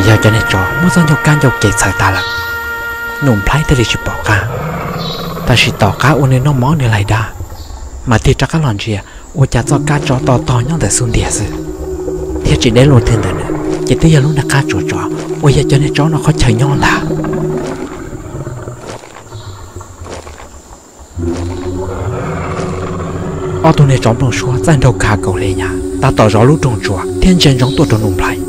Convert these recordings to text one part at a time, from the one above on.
Yog cov niag tsov muab txoj ncauj kab ncauj ke txhaws tas lawm, Nuj Nplhaib thiaj li tsis pom qab. Tab sis tom qab uas nws noj mov nws laig dab, mas tig rov qab los ntsia, ua cas txoj kab tsov to tog nyob ntawm xub ntiag xwb, thiab tsis deb luaj twg ntawm nws, ces twb yog lub niag qab tsuas tsov uas yog cov niag tsov no qhov chaw nyob ntag. Ob tug niag tsov nplooj suab txaij nraug kha kaus hli nyas tab tom zov lub rooj tsua thiab ntsia ntsoov tuaj rau Nuj Nplhaib.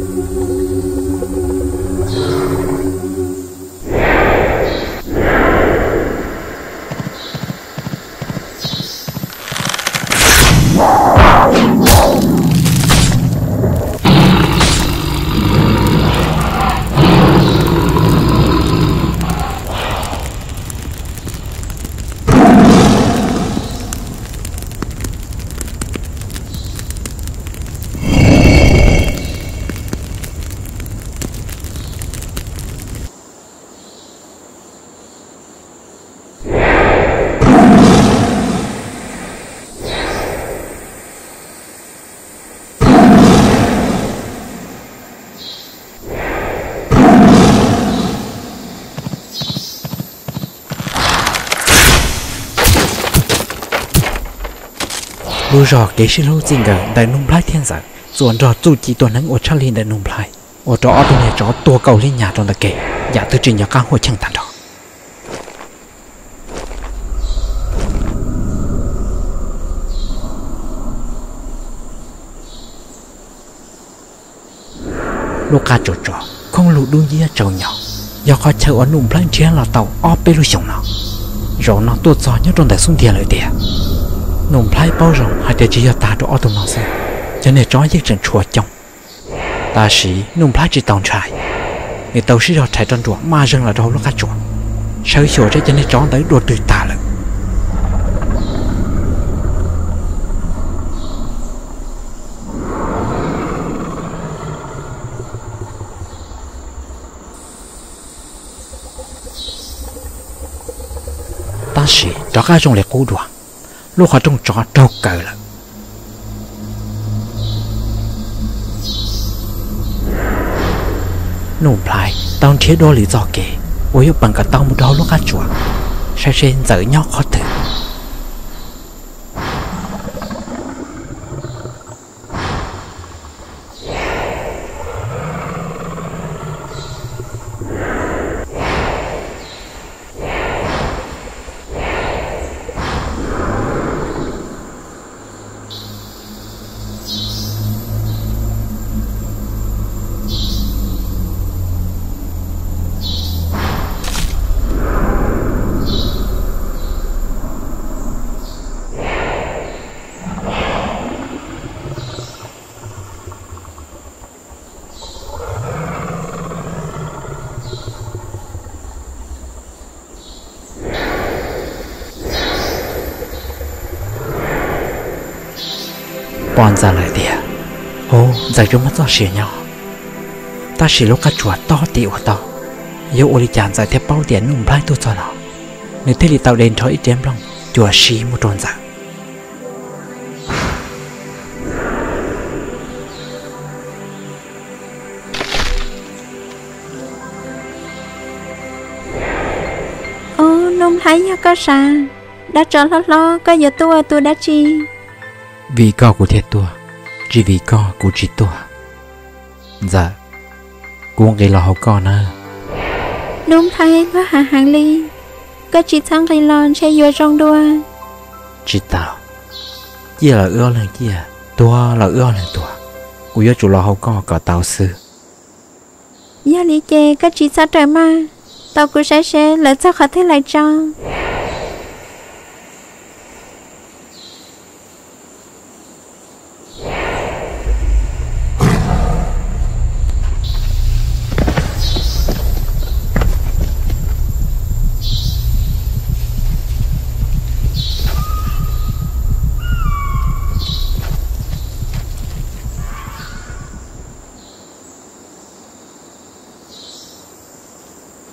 Lub zog kev sib hlub txij nkawm ntawm Nuj Nplhaib thiab Ntxawm txuas nrog txuj ci tua hneev uas tshaj li ntawm Nuj Nplhaib, ua rau ob tug niag tsov tuag kaus hli nyas rau ntawm kev, yam twb tsis nco qab huaj cheej tag nrho. Lub qab tsuas tsov khoob lug dub nciab tsaus nyo, yog qhov chaw uas Nuj Nplhaib nrhiav los tau ob peb lub xyoos no. Zaum no tuaj txog nyob rau ntawm xub ntiag lawm tiag. Nuj Nplhaib paub zoo hais tias tsis yog tag rau ob tug no xwb, cov niag tsov yeej tseem tshuav coob. Tab sis Nuj Nplhaib tsis tau ntshai, nws tau sib zog rhais rau nruas maj zeeg los rau hauv lub qab tsuas, sawv xyuas seb cov niag tsov ntawd dua twg tag lawm. Tab sis rov qab zoo li qub dua, lub qhov rooj tsov raug kaw lawm. Nuj Nplhaib tau nrhiav dua lwm txoj kev uas yuav peem kom tau mus rau hauv lub qab tsuas, saib seb Ntxawm nyob qhov twg. Pom Ntxawm lawm tiag. Hu, Ntxawm tsuas muaj txoj sia nyob. Tab sis lub qab tsuas tob tim ua tau, yuav ua li cas Ntxawm thiaj paub tias Nuj Nplhaib tuaj txog no, nws thiaj li tau de nrho ib rev nplooj cuam siv mus rau Ntxawm. Ub, Nuj Nplhaib, yog koj sav, dab tsov hlob hlob, koj yuav tuaj ua tus dab tsi? Vim koj kuv thiaj tuaj, tsis vim koj kuv tsis tuaj. Ntxawm, kuv nqis los hauv koj nawb. Nuj Nplhaib, koj hav heev li, koj tsis txhob nqis los ntshe yuav zoo dua. Tsis tau, ciaj los wb ob leeg ciaj, tuag los wb ob leeg tuag, kuv yuav tsum los hauv koj kom tau xwb. Yog li ces koj tsis txhob raws maj, tos kuv saib seb lawv txog qhov twg lawm tso.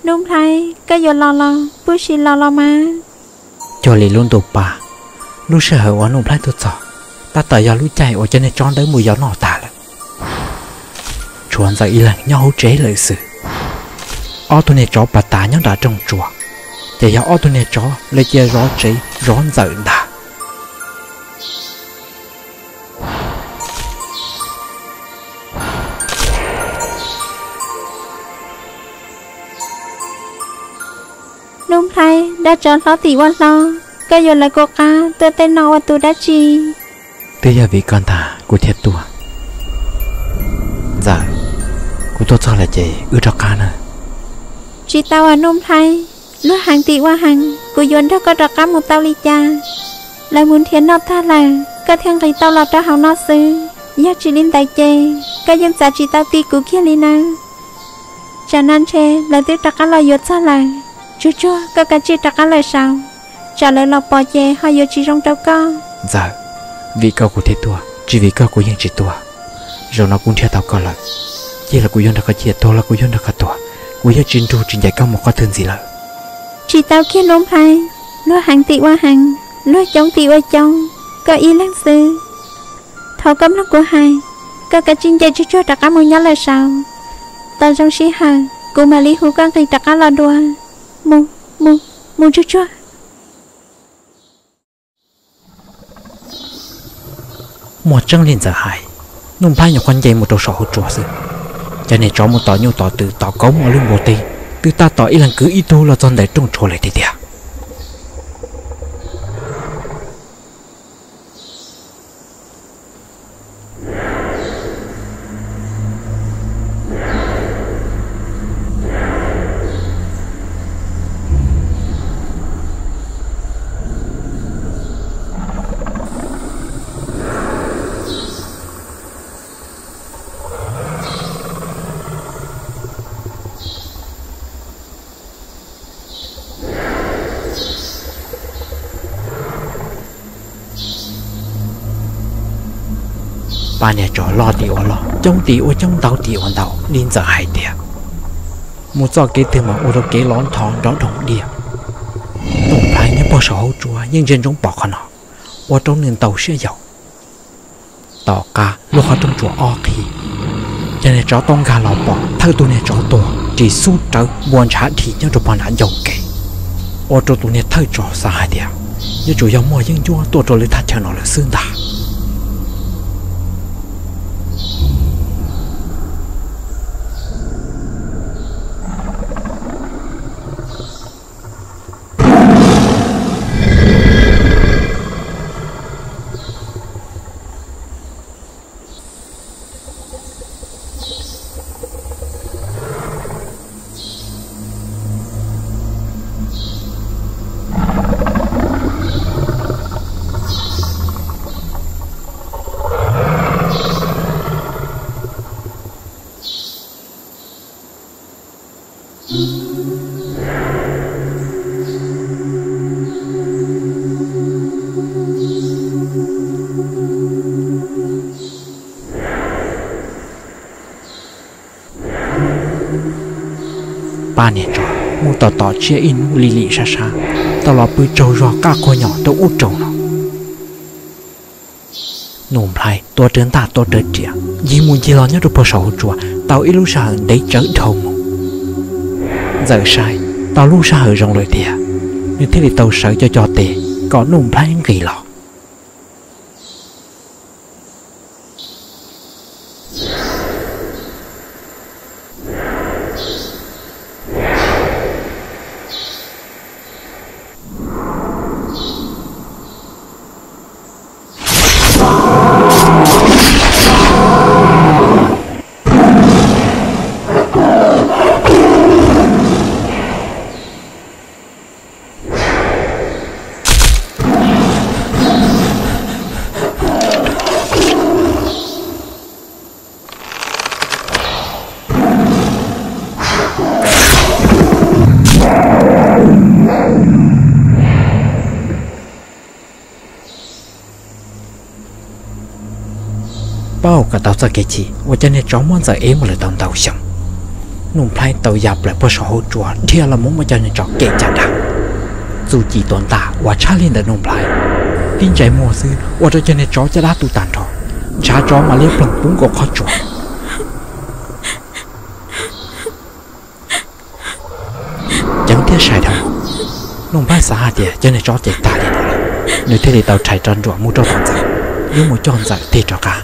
Nuj Nplhaib, koj yuav los los pub sim los los mas. Cuag li lub ntuj pa, lub sij hawm uas Nuj Nplhaib tuaj txog, tab tom yog lub caij uas cov niag tsov ntawd mus yos noj tag lawm. tshuav Ntxawm ib leeg nyob hauv tsev lawm xwb. Ob tug niag tsov pas tas nyob nram rooj tsuas, ces yog ob tug niag tsov lawv cia zov tsev zov Ntxawm ntag. Nuj Nplhaib, dab tsov hlob tim ua hlob, koj yuav lawv kuv qab tuaj tej no ua tus dab tsi? Twb yog vim koj ntag kuv thiaj tuaj. Ntxawm, kuv tuaj txog lawm ces wb rov qab na. Tsis tau as Nuj Nplhaib, luag heev tim ua heev, kuv yuav nrog koj rov qab mus tau li cas? Lawv mus nrhiav noj tag lawm koj thiaj nqis tau los rau hauv no xwb, yog tsis li ntawd ces koj yeej txav tsis tau ti kuv kiag li nawb. Tsam no ntshe lawv twb rov qab los yuav txog lawm. Tsuag tsuag koj kav tsij rov qab lawm saud, tsam lawv los pom ces ho yuav tsis zoo rau koj. Ntxawm, vim koj kuv thiaj tuaj, tsis vim koj kuv yeej tsis tuaj. Zaum no kuv nrhiav tau koj lawm, cia los kuv yuav nrog koj ciaj, tuag los kuv yuav nrog koj tuag, kuv yeej tsis nrug tsis ncaim koj mus qhov twg ntxiv lawm. Tsis tau kiag Nuj Nplhaib, luag heev tim ua heev, luag coob tim ua coob, koj ib leeg xwb. Thov koj mloog kuv hais, koj kav tsij nce tsuag tsuag rov qab mus nyob lawm saud. Tos zoo sij hawm kuv mam li hu koj nqis rov qab los dua. Mus, mus, mus tsuag tsuag. Muaj tseeb li Ntxawm hais, Nuj Nplhaib nyuam qhuav nce mus rau saum hauv tsua xwb, cov niag tsov mus tom nyuj tom twm tom kauv mus ua lub npua teb, twb tab tom ib leeg kwv ib tug los txog ntawm rooj tshuam lawm tiag tiag. Pab niag tsov loj tim ua loj, coob tim ua coob, ntau tim ua ntau li Ntxawm hais tiag. Mus txoj kev twg mas ua rau kev lov nthos nrov dhoom diaj. Nuj Nplhaib nyob puag saum hauv tsua yeej ntsia ntsoov pom qhov no, ua rau nws ntau siab yau. Tom qab lub qhov rooj tsua ob qhi, cov niag tsov tau nkag los pom thawj tus niag tsov tuag ris xub rawv npua ntshav dhim nyob rau puag nram ncauj kev, ua rau tus niag thawj tsov xav hais tias yuav tsum yog muaj yeeb ncuab tuaj rau lub thaj chaw no lawm xwb ntag. Pab niag tsov mus tom tom tsiab ib hnub lim lim sab sab, tau los pw tsaug zog qaj quag nyom rau ub rau no. Nuj Nplhaib tuav rawv ntaj tuav rawv riam ncig mus ncig los nyob rau puag saum hauv tsua tau ib lub sij hawm ntev tsawv dhau mus. Ntxawm saib tau lub sij hawm zoo lawm tiag, nws thiaj li tau sawv co co tes kom Nuj Nplhaib nqis los. Pauj kom tau txoj kev chim uas cov niag tsov muab Ntxawm ev mus lawm tau ntau xyoo, Nuj Nplhaib tau ya plaws puag saum hauv tsua dhia los mus muab cov niag tsov kem caj dab. Txuj ci tua ntaj uas tshab li ntawm Nuj Nplhaib, tib ntsais muag xwb ua rau cov niag tsov caj dab tu tag nrho, ntshav tsov mam li ploog puv nkaus qhov tsua. Sai dhau, Nuj Nplhaib xav hais tias cov niag tsov ces tag li no lawm, nws thiaj li tau rhais rov nruam mus rau tom Ntxawm, yuav mus coj Ntxawm tig rov qab.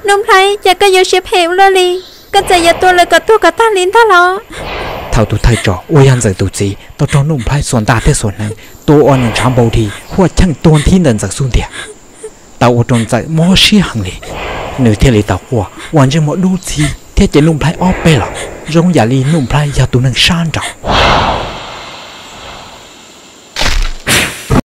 Nuj Nplhaib, cas koj yuav siab phem ua luaj li? Koj txawm yuav tua lawv kom tuag kom tag li ntag los? Thaum tus thawj tsov uas yog Ntxawm tus txiv tau raug Nuj Nplhaib xuas ntaj thiab xuas hneev tua ua nws ntshav npau dhi huaj cheej tuag nthi ntawm Ntxawm xub ntiag, tau ua rau Ntxawm mob siab heev li. Nws thiaj li tau quaj ua ntsej muag dub txhiv thiab ces Nuj Nplhaib ob peb los, zoo yam li Nuj Nplhaib yog tus neeg sab nraud.